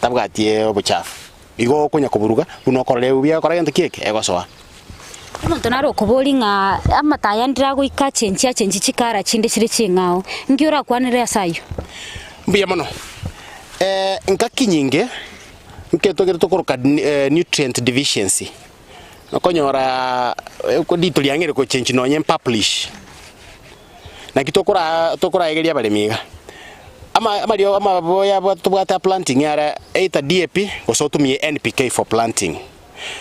tabwati obochafu. Igo okonya koburuga buna okorora ebi biagokora gento ki eke, egosoa. Omonto nare okoboria ng'a amato aya ndire agoika achenchie achenchie chikara chinde chire ching'ao, nki orakwanere ase ayio? Mbuya mono. Engaki nyinge nkento kere tokoroka nutrient deficiency, okonyora rito riang'eire gochenchia nonye mpurplish. Naki tokora tokoraegeria abaremi iga, ama amariogo amaboya abwo tobwate a planting are either DAP gose otumie NPK for planting.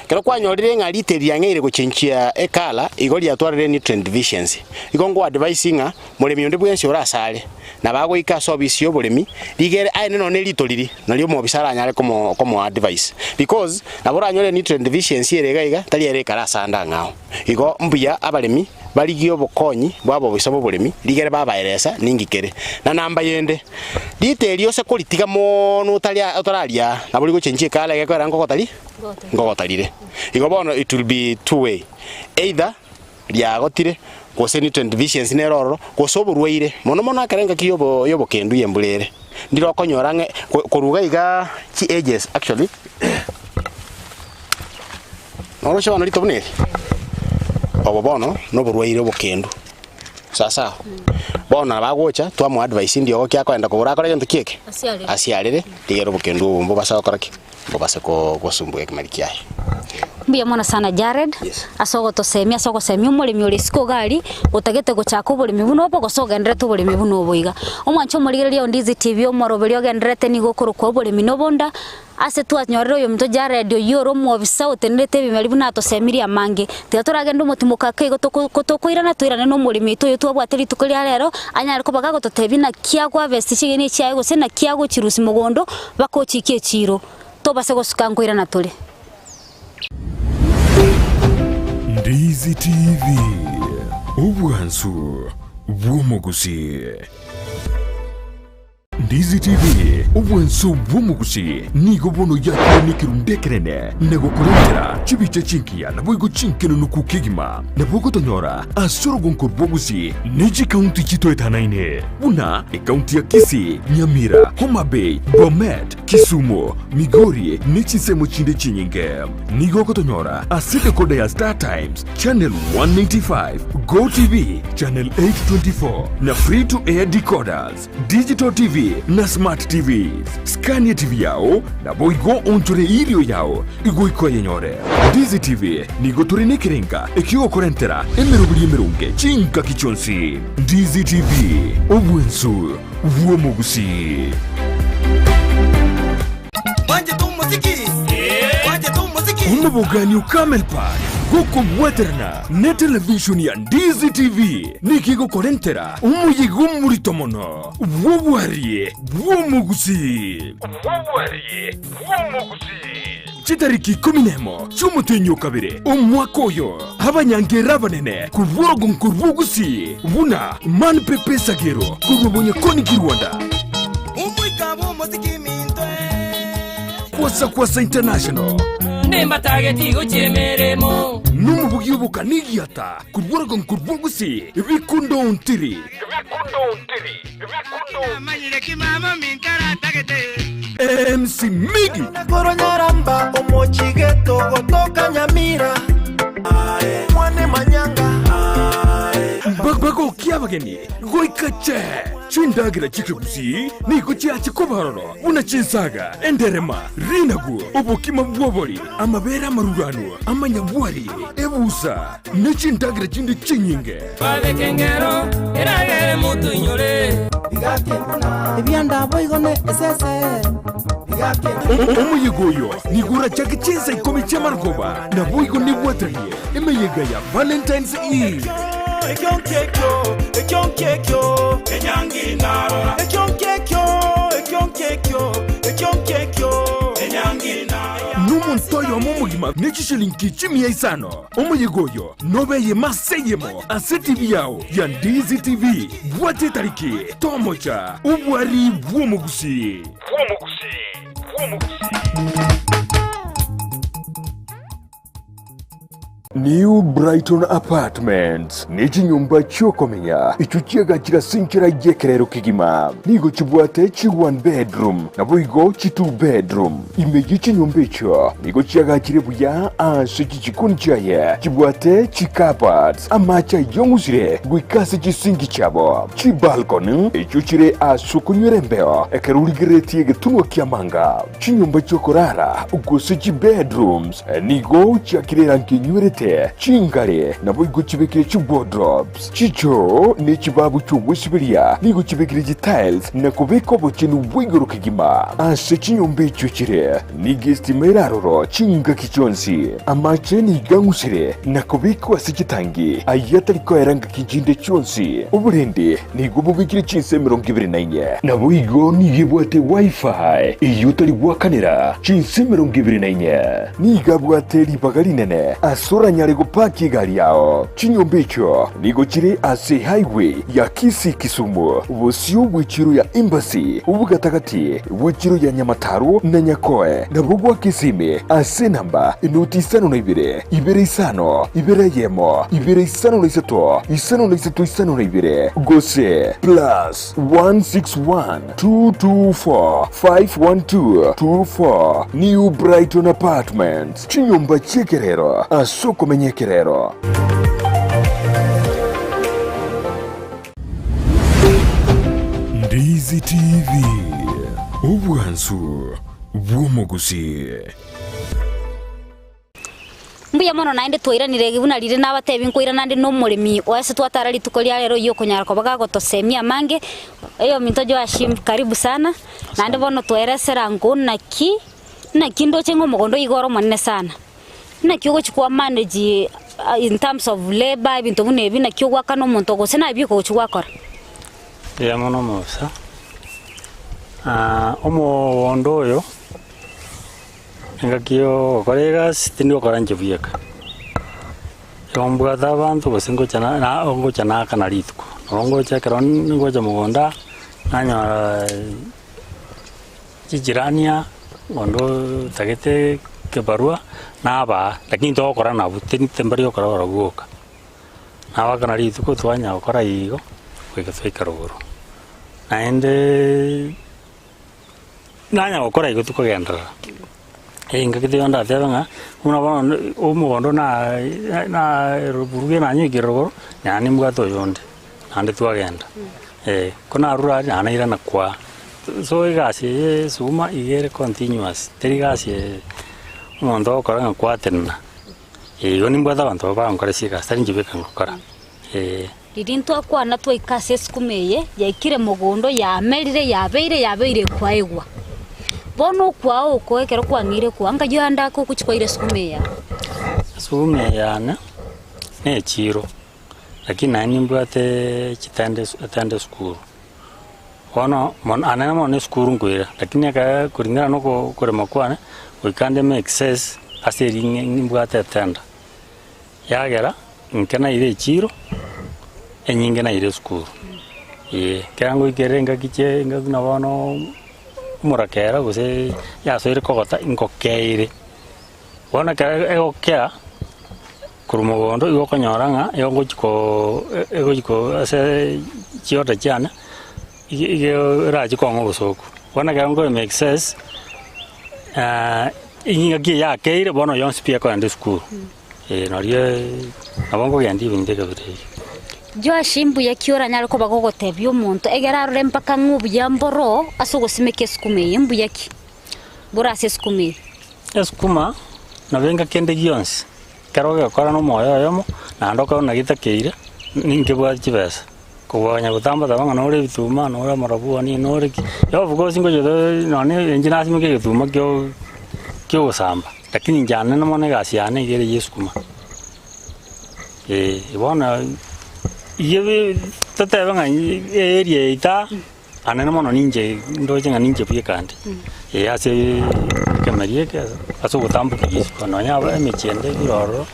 Ekero kwanyorire ng'a rito eri riang'eire gochenchia ecolour, igo riatwarire nutrient deficiency. Igo nko advise ng'a moremi onde bwensi ore asare, nabo agoika ase ofisi ya oboremi, rigere aye nonye ne rito riria, nario omobisa aranyare komo komoa advice. Because, nabo oranyore nutrient deficiency ere iga iga, tari ere ekare ase ande ang'ao. Igo mbuya abaremi barigie obokonyi bw'abobisa b'oboremi, rigere babaeresa ninki kere. Na namba yende, rito eri ose koritiga moono otari otararia nabo rigochenchia ekala egekoera nkogotari nkogotarire. Igo bono it will be two way, either riagotire gose nutrient deficiency nere ororo, gose oborwaire, mono mono ekero engaki yobo yobokendu y'embura ere. Ndire okonyora ng'a korwa iga igaa chi ages actually. Noroche bono rito buna eri? Obo bono noborwaire obokendu, sasawa. Bono nabo agocha twamoa advice ndiogo ki akoenda kogora akore gento ki eke? Asiarere, rigere obokendu obo mbobasa gokora ki? Mbobase ko gosumbua ekemeri kiaye. Mbuya mono sana Jared, ase ogotosemia ase ogosemia omoremi ore isiko iga aria, otagete gochaka oboremi buna obo gose ogendererete oboremi buna obo iga. Omwanche omorigereria o Ndizi TV omoroberi ogendererete nigo okorokwa oboremi na obonda, Ase twanyorire oyominto Jared, oyio ore omwobisa otenerete ebimeri buna atosemirie amange. Tiga toragende omotimoka ake igo toko kotokoirana toirane nomoremi oito oyo twabwate rituko ria rero, anyare koba gagototebia naki agoharvest chigeni echiaye gose naki agochirusia mogondo baka ochikia echiiro. Tobase gosuka nkoirana tore. Ndizi TV, obwansu bw'omogusii. Ndizi TV, obwanso bw'omogusii, nigo bono yakire nekerundu ekenene na gokorentera chibicha chingiya naboigo chinkenenuku kegima. Nabo ogotonyora ase orogonko rw'Ogusii ne chikaunti chitoetanaine buna ekaunti ya Kisii, Nyamira, Homa Bay, Bomet, Kisumu, Migori ne chinsemo chinde chinyinge. Nigo ogotonyora ase decoder ya Star Times, Channel 195, Go TV, Channel 824 na Free to Air decoders. Digital TV na Smart TVs. Skania TV yao, naboigo onchore erio yao igoika oyenyore. Ndizi TV nigo tore nekerenga ekiogokorentera emeroberi emeronge chingaki chionsi. Ndizi TV, obwensu bw'omogusii. Mwanchete omosiki? Omobogani o Camel Park gokobwaterana ne television ya Ndizi TV nigo egokorentera omoyega omorito mono bw'obwarie bw'omogusii. Chitariki ikomi nemo chi'omotenyi o kabere omwaka oyo, abanyangera abanene korwa orogongo rw'Ogusii buna Man Pepe Sagero korwa Bonyakoni Kirwanda, Kwasa Kwasa International, Nimbatageti gochia emeremo. Nomobugi obokana egiata korwa orogongo rw'Ogusii Bikundo Ontiri. MC Miggy. Korwa Nyaramba omochigeto gotoka Nyamira mwane manyanga. Bagokia abageni goika che chindagera chi'ekegusii nigo chiache koba ororo buna chinsaga, enderema, rinagu, obokima bw'obori, amabere amaruranu, amanyabwari, ebusa, ne chindagera chinde chinyinge. Babeke engero eragere motoinyore. Ebianda boigo ne esese. Omoyega oyo nigo orachake chinsa ikomi chi'amarogoba, naboigo nebwateranie emeyega ya Valentine's Eve. Ekio nkekio, ekio nkekio, enyangi narora. Ekio nkekio, ekio nkekio, ekio nkekio, enyangi narora. Nomonto oyomo omogima ne chishilingi chimia isano. Omoyega oyo nobe eyemo ase eyemo ase TV yao ya Ndizi TV. Bwata etariki, tomocha, obwari bw'omogusii. New Brighton Apartments ne chinyomba chi'okomenya echio chiagachire ase enchera y'ekerero kegima. Nigo chibwate chi one bedroom naboigo chi two bedroom. Ime ye chinyomba echio nigo chiagachire buya ase chichikoni chiaye chibwate chicupboards, amache ayong'usire goika ase chisinki chiabo, chibalcony echio chire ase okonywera embeo ekero origereretie egetunwa ki'amanga, chinyomba chi'okorara gose chibedrooms nigo chiakire erangi enywerete, chingare naboigo chibekire chiwardrobes, chichoo ne chibabu chi'ogwesiberia nigo chibekire chitiles na kobeka obochenu bwa igoro kegima. Ase chinyomba echio chire nigo estima ere aroro chingaki chionsi. Amache nigo ang'usire na kobekwa ase chitangi ayio atari koera ngaki chinde chionsi. Oborendi nigo bobekire chinsa 24. Naboigo nigo ebwate Wi-Fi eyio otari goakanera chinsa 24. Nigo abwate ribaga rinene ase oranyare gopaki egari yao. Chinyomba echio nigo chire ase highway ya Kisii-Kisumu, bosio bw'echiro ya Embassy, obogatagati bw'echiro ya Nyamataro na Nyakoe, na bogwa Kisimi ase enamba enoti isano na ibere, ibere isano, ibere eyemo, ibere isano na isato, isano na isato isano na ibere, gose plus 161 224 512 24 New Brighton Apartments, chinyomba chi'ekerero ase okomenya ekerero. Ndizi TV, obwansu bw'omogusii. Mbuya mono naende twairanire buna riria nabatebi nkoirana nde nomoremi o ase twatara rituko ria rero oyio okonyara koba gagotosemia amange. Oyominto Joash karibu sana, naende bono tweresera ng'o naki, naki ndoche ng'a omogondo oyo iga ore omonene sana. Naki ogochi kwa manage in terms of labour ebinto buna ebi naki ogoakana omonto gose naye bioka ogochi gwakora? Mbuya mono omobisa, omogondo oyo. Engaki y'ogokora egasi tindi gokora inche bweka, igo mbwate abanto gose ngocha na na ngocha naakana rituko, nabo ngocha ekero ngocha mogondo aa, nanyora chijirani aa, onde otagete ekebarua, nabaa, lakini togokora nabwo tindi timbari gokora barobwo boka. Nabaakana rituko twanya gokora igo, goika twaika rogoro. Naendeeee. Nanya gokora igo tikogenderera, engaki tiga ndatebe ng'a buna bono omogondo na naruruge nanyoikire rogoro, naende nimbwate oyonde, naende twagenda eh. Ko narure aria naende nairana kwaa. So egasi eye ya esuguma iga ere continuous, teri gasi omonto ogokora ng'a kwatenena, igo nimbwate abanto bagonkora egasi tari inche bweka ngokora eh. Riria ntwakwana twaika ase esukuma eye, yaikire mogondo, yamerire, yabeire, yabeire ekwaegwa. Bono okwao oko ekero kwang'eire kwaa, nkayio ande ake ogochia kwaira esukuma eye yao. Esukuma eye yane, na echiro, lakini naende nimbwate chitende etende esukuru. Bono mono anene mono esukuru nkoira, lakini ekero kulingana na oko okorema kwane, goika ndeme excess ase eri ng'e nimbwate etenda. Yagera, inke naire echiro, enyinge naire esukuru, eh. Ekero ngoikerera engaki chia engaki buna bono omorakera gose yasoire kogota nkokeire. Bono ekero egokea, korwa mogondo igo okonyora ng'a igo ngochi koo egochi koo ase chiorder chiane, igo igo erachi kong'a obosoku. Bono ekero nkorema excess, engaki eye yakeire bono yonsi pi ekoenda esukuru, eh nario nabo nkogenda ebinto ekabira eyio. Joash mbuya ki oranyare koba gogotebia omonto egere arore mpaka ng'a obuya mboro ase ogosimeka esukuma eye? Mbuya ki bore ase esukuma eye? Esukuma nabo engaki ende gionsi, ekero ogekora na omoyo oyomo, naende okore buna getakeire, ninkebwate chibesa. Kobua onye gotamba taba ng'a nore ebituma, nore amarabwoni, nore ki, igo of course ngocha tore nonye inche nasimeka egetuma kio kia ogosamba, lakini inche anene mono egasi yane iga ere ya esukuma. Eh, bono iga bi totebe ng'a area eye ita. Anene mono ninche ndoche ng'a ninche bweka ande, eh ase ekemeria eke ase ogotamboka isiko nonya aba emechie ende ebire ororo,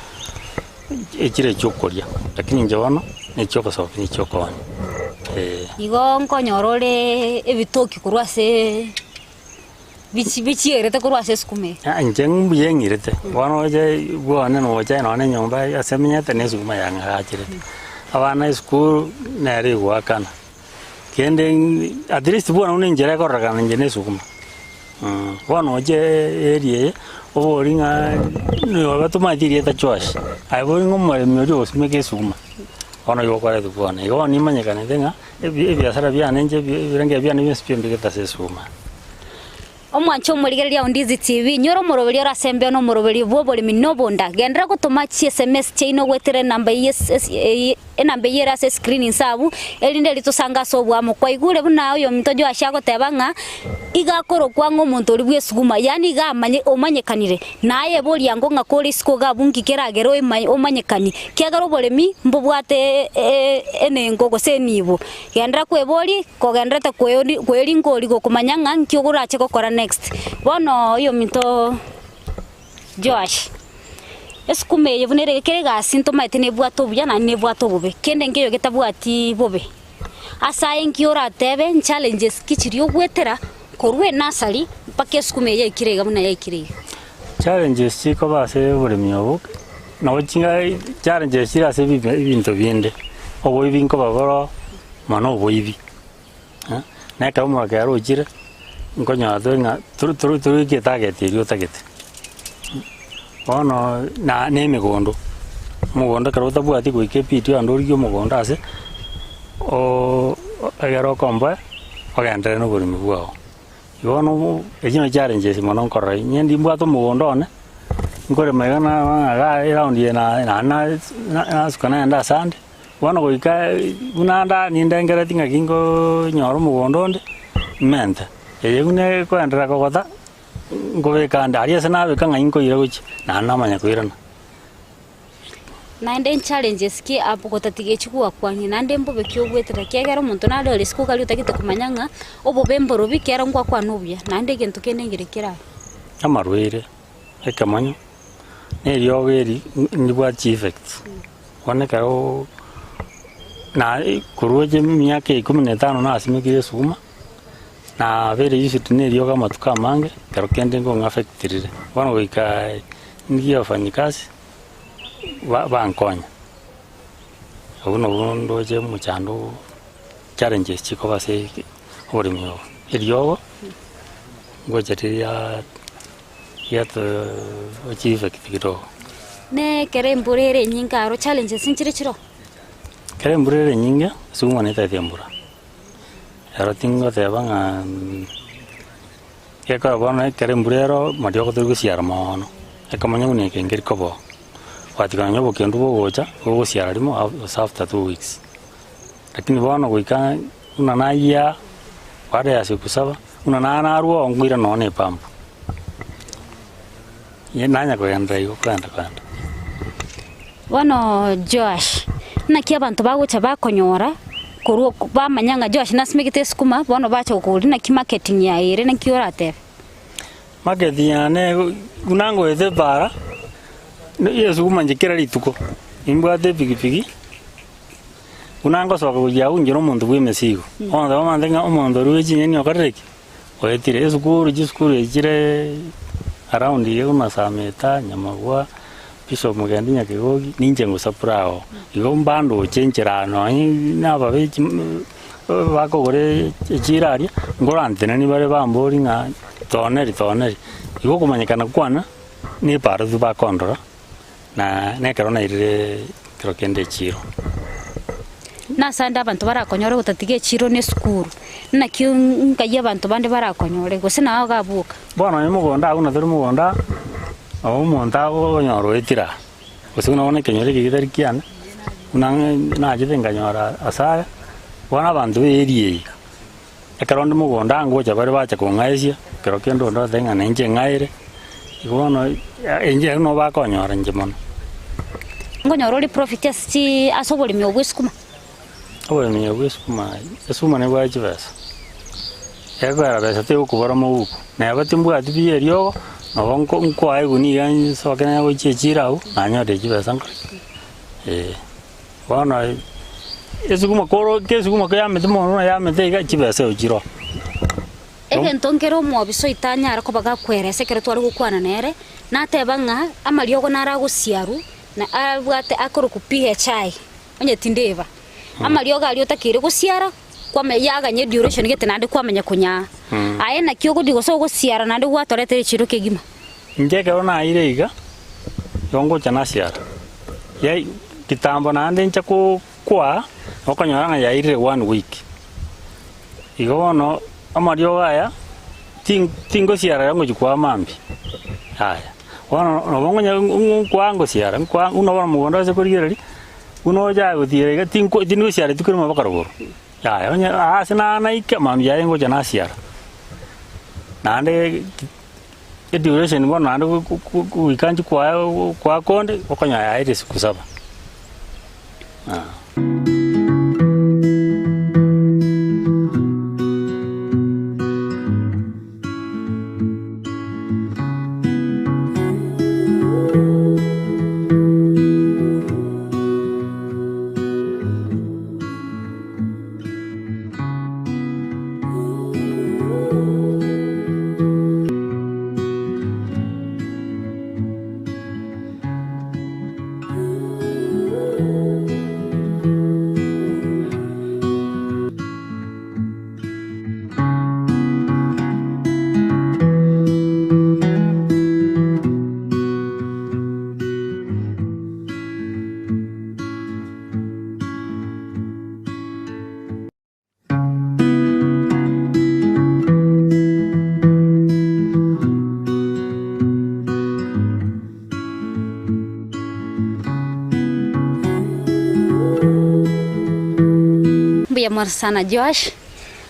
echire chia okoria, lakini inche bono, na echia ogosokia na echia okoonia, eh. Igo nkonyora ore ebitoki korwa ase bichi bichierete korwa ase esukuma eye. Ah inche mbuya eng'irete, bono oche bwane nocha nonya na enyomba ase emenyete na esukuma yang'agacherete, abana esukuru nere egoakana. Kende at least bono buna enchera ekororekana inche na esukuma, bono oche area eye, obori ng'a nigo batomanyeti erieta Joash, aye bori ng'a omoremi oria ogosimeka esukuma, bono igo okoretwa bono. Igo bono nimanyekanete ng'a ebi ebiasara biane inche ebi ebirenge biane bionsi pi mbigete ase esukuma. Omwanche omorigereria o Ndizi TV, nyora omoroberio ore ase embeo na omoroberio bw'oboremi na obonda. Genderera gotoma chi sms chiaino goetera enamba eye enamba eye ere ase escreen inse abwo, erinde erio tosange ase oboamo. Kwaigure buna oyominto Joash agoteba ng'a iga akorokwa ng'a omonto oria bw'esuguma, yaani iga amanye omanyekanire. Naye boria ango ng'a kore isiko iga abwo nki keragere omanyekani, kiagera oboremi mbobwate enengo gose enibo. Genderera kweboria, kogendererete kweringa oria gokomanya ng'a nki ogorache gokora next. Bono oyominto Joash, esukuma eye buna ere kera egasi ntomaete nebwate obuya naende nebwate obobe, kende nkeiyo getabwati bobe. Ase aye nki oratebe nchallenges ki chiria ogwetera korwa enursery mpaka esukuma eye yaikire iga buna yaikire iga? Challenges chikoba ase oboremi obo, nabo chinga challenges chire ase ebinto binde, oboibi nkoba boro mono oboibi, na ekero omwakera ochire, nkonyora tore ng'a toro toro toroike etarget eria otagete. Bono na na emegondo, omogondo ekero otabwati goika ebidi ande origie omogondo ase egere okomboe, ogenderere na oboremi bwao. Bono echio nachio challenges mono nkorora, inye ndimbwate omogondo one, nkorema iga na iga eround eye na naende nasuka nagenda ase ande, bono goika buna nda nindengereti ng'aki nkonyora omogondo onde, mente. Eye buna ekoenderera kogota, nkobeka ande, aria ase nabeka ng'ai nkoira gochia, naende namanya koirana. Naende nchallenges ki abwo gotatiga echi gwakwanire, naende mbobe ki ogwetera ekiagera omonto nare ore isiko karia otagete komanya ng'a obobe mborobi ekero ngwakwana obuya, naende egento kende nkere kerabe. Amarwaire, ekemanyo, na eriogo eri ndibwate chieffects, bono ekero na korwa oche emiaka ikomi na etano nasimekire esukuma, nabeire used na eriogo amatuko amange, ekero kende nkong'affect rire, bono goika ndigie wafanyikazi. bankonya. Obwo nobwo ndoche omochando challenges chikoba ase oboremi obo. Eriogo, ngocha riria riato chieffect kidogo. Na ekero embura ere enyinge aro challenges nchire chiroo? Ekero embura ere enyinge, ase omwana etagete embura, ero tingoteba ng'a Gekogera bono ekero embura ero mariogo tori gosiara moono, ekamanya buna eke nkeri koba oo. Gwatiga nonya obokendu bogocha, bogosiara rimo gose after 2 weeks. Lakini bono goika buna nayia, baada ya siku saba, Buna na narwa oo nkoira nonya na epampu. Nanya kogenderera igo kogenda kogenda. Bono Joash, naki abanto bagocha bakonyora korwa oko bamanya ng'a Joash nasimegete esukuma, bono bacha gokoboria naki marketing yaye ere naki oratebe? Marketing yane buna ngoeta epaara, esukuma inche kera rituko, nimbwate epikipiki, buna ngosoka gochia abwo inche na omonto bwa emesigo, bono bamanyete ng'a omonto oria bwe chinyeni okorire ki? Oetire esukuru, chisukuru echi chire around iga buna Sameta, Nyamagwa, Bishop Mugendi Nyakegogi, ninche ngosupply oo. Igo mbandoche enchera nonye na ababe bakogora echira aria, nkoranteneni bare bambori ng'a toneri toneri. Igo okomanyekana kwane, na epaaro tu bakondora. Na nekero nairire ekero kende echiiro. Nase ande abanto barakonyore gotatiga echiiro na esukuru, naki nkai abanto bande barakonyore, gose nao iga aboka. Bono onye mogondo agwo na tori mogondo aa, nabo omonto agonyora oetire aa, gose buna bono ekenyoro eke getari kiane, buna nachete nkanyora ase aya, bono abanto ba area eye, Ekero onde mogondo angocha bare bacha kong'aesia, ekero kende onde oteba ng'a ninche ng'aere, igo bono enchera eyio nabo bakonyora inche mono. Nkonyora ore profit ase chi ase oboremi obo bwa esukuma? Oboremi obo bwa esukuma, esukuma nebwate chibesa, ekogera besa tegokobora moguko, neba timbwati buya eriogo, nabo nko nkoa egunia iga nsoke naye gochia echiro abwo, nanyorire chibesa nkore ki? Eh. Bono esuguma koro kesuguma yamete mono buna yamete iga chibesa eo chiroo. Egento nkere omwobisa oitanyare koba gakweresa ekero tware gokwana nere, nateba ng'a amariogo naro agosiarwa na abwate akorokwa PHI, onye tindeba. Amariogo aria otakeire gosiara, kwamanya yaganya eduration gete naende kwamanya konyaa. Aye naki ogochia gose ogosiara naende gwatoretera echiro kegima. Inche ekero naire iga, igo ngocha nasiara. Yai kitambo naende inche ko koa, okonyora ng'a yairire one week. Igo bono amariogo aya, tin tingosiara aya ngochia koa mambia, yaya. Bono nabo nkonya nkoa ngosiara, nkoa buna bono mogondo ase korigereria, buna ochaye gotiira iga tinko tindikosiara rituko erimo mpaka rogoro, yaya. Onye ase nanaika mambia aye ngocha nasiara. Naende Eduration bono naende goika inche kwaa konde, okonyora yaerire siku saba. Mbuya mono sana Joash,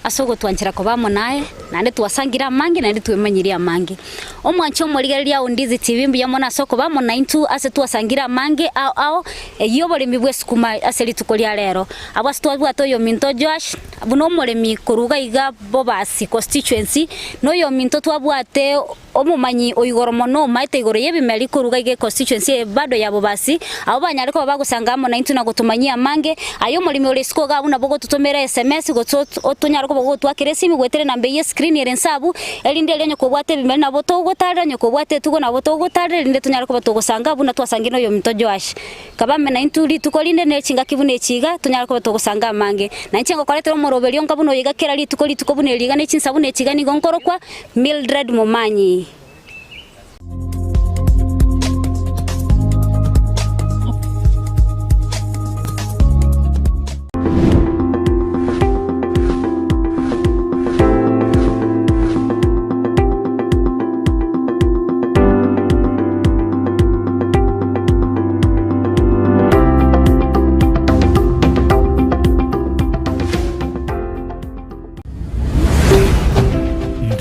ase ogotwanchera koba amo naye, naende twasangire amange naende twemanyirie amange. Omwanche omorigereria o Ndizi TV mbuya mono ase okoba amo naintwe ase twasangire amange ao ao eyio oboremi bw'esukuma ase rituko ria rero. Abwo ase twabwate oyominto Joash buna omoremi korwa iga iga Bobasi constituency, na oyominto twabwate omomanyi o igoro mono omaete igoro y'ebimeri korwa iga iga econstituency eye bado ya Bobasi, abwo banyare koba bagosanga amo naintwe na gotomanyia amange. Aye omoremi ore isiko iga abwo nabo ogototomera sms gose otonyare koba gogotwakera esimi goetera enamba eyio escreen ere inse abwo, erinde erio onye kobwate ebimeri nabo togotarera, onye kobwate etugo nabo togotarera erinde tonyare koba togosanga buna twasangire na oyominto Joash. Kabame naintwe rituko rinde ne chingaki buna echi iga, tonyare koba togosanga amange. Na inche ngokoretera omoroberio onga buna oyo iga kera rituko rituko buna eri iga ne chinsa buna echi iga nigo nkorokwa Mildred Momanyi.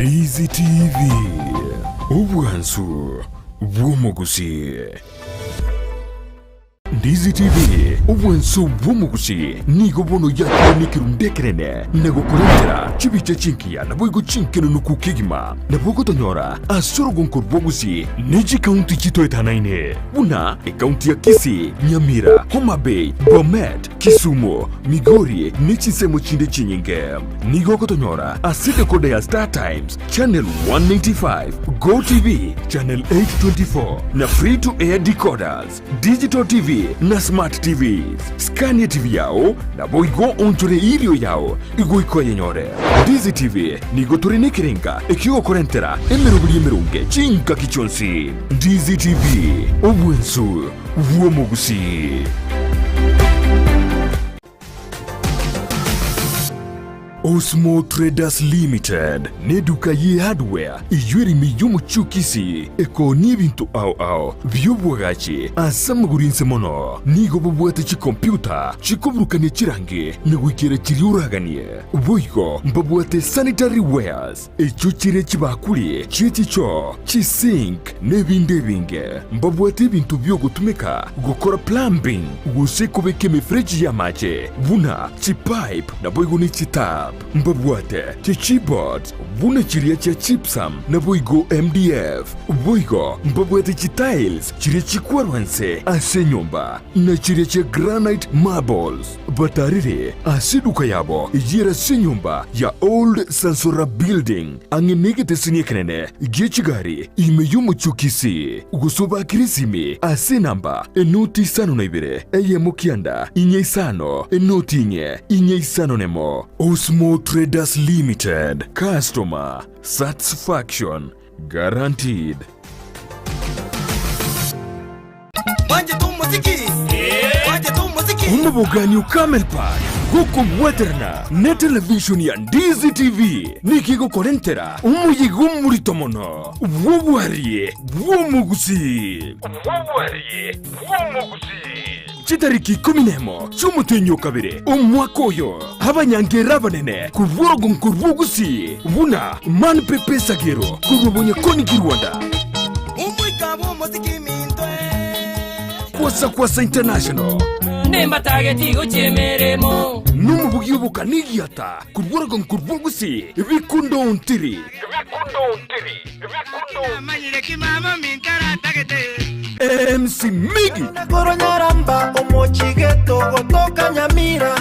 Ndizi TV, obwansu bw'omogusii. Ndizi TV, obwansu bw'omogusii, nigo bono yakire nekerundu ekenene na gokorentera chibicha chingiya naboigo chinkenenuku kegima. Nabo ogotonyora ase orogonko rw'ogusii ne chikaunti chitoetanaine buna ekaunti ya Kisii, Nyamira, Homa Bay, Bomet, Kisumu, Migori ne chinsemo chinde chinyinge. Nigo ogotonyora ase decoder ya Star Times, Channel 195, Go TV, Channel 824 na Free to Air decoders, Digital TV na Smart TVs. Scania TV yao naboigo onchore irio yao igoika oyenyore. Ndizi TV nigo tore nekerenga ekiogokorentera emeroberi emeronge chingaki chionsi. Ndizi TV, obwensu bw'omogusii. Osmo Traders Limited n'eduka ye hardware eyio ere ime y'omochie o Kisii ekoonia ebinto ao ao bi'obwagachi ase amagoro inse mono. Nigo bobwate chikompyuta chikoburukania chirangi na goikera chiria oraganie. Boigo mbabwate sanitary wares Echio chire chibakuri chie chichoo, chisink, na ebinde ebinge. Mbabwate ebinto bi'ogotumeka gokora plumbing gose kobeka emefereji y'amache, buna chipipe naboigo ne chitap. Mbabwate chichipboards buna chiria chia gypsum naboigo MDF. Boigo mbabwate chitiles chiria chikwarwa inse ase enyomba, na chiria chia granite marbles. Batarire ase eduka yabo eyio ere ase enyomba ya Old Sansora Building, ang'e negeteseni ekenene gie chigari ime y'omochie o Kisii, gose obakire esimi ase enamba enoti isano na ibere, eyemo kianda, inye isano, enoti inye, inye isano nemo. Osmo Traders Limited, Customer Satisfaction Guaranteed. Omobogani o Camel Park gokobwaterana ne television ya Ndizi TV nigo egokorentera omoyega omorito mono bw'obwarie bw'omogusii. Chitariki ikomi nemo chi'omotienyi o kabere omwaka oyo, abanyangera abanene korwa orogonko rw'Ogusii buna Man Pepe Sagero korwa Bonyakoni Kirwanda, Kwasa Kwasa International, Nimbatageti gochia emeremo. nomobugi obokani egiata korwa orogonko rw'Ogusii Bikundo Ontiri. MC Miggy. Korwa Nyaramba omochigeto gotoka Nyamira.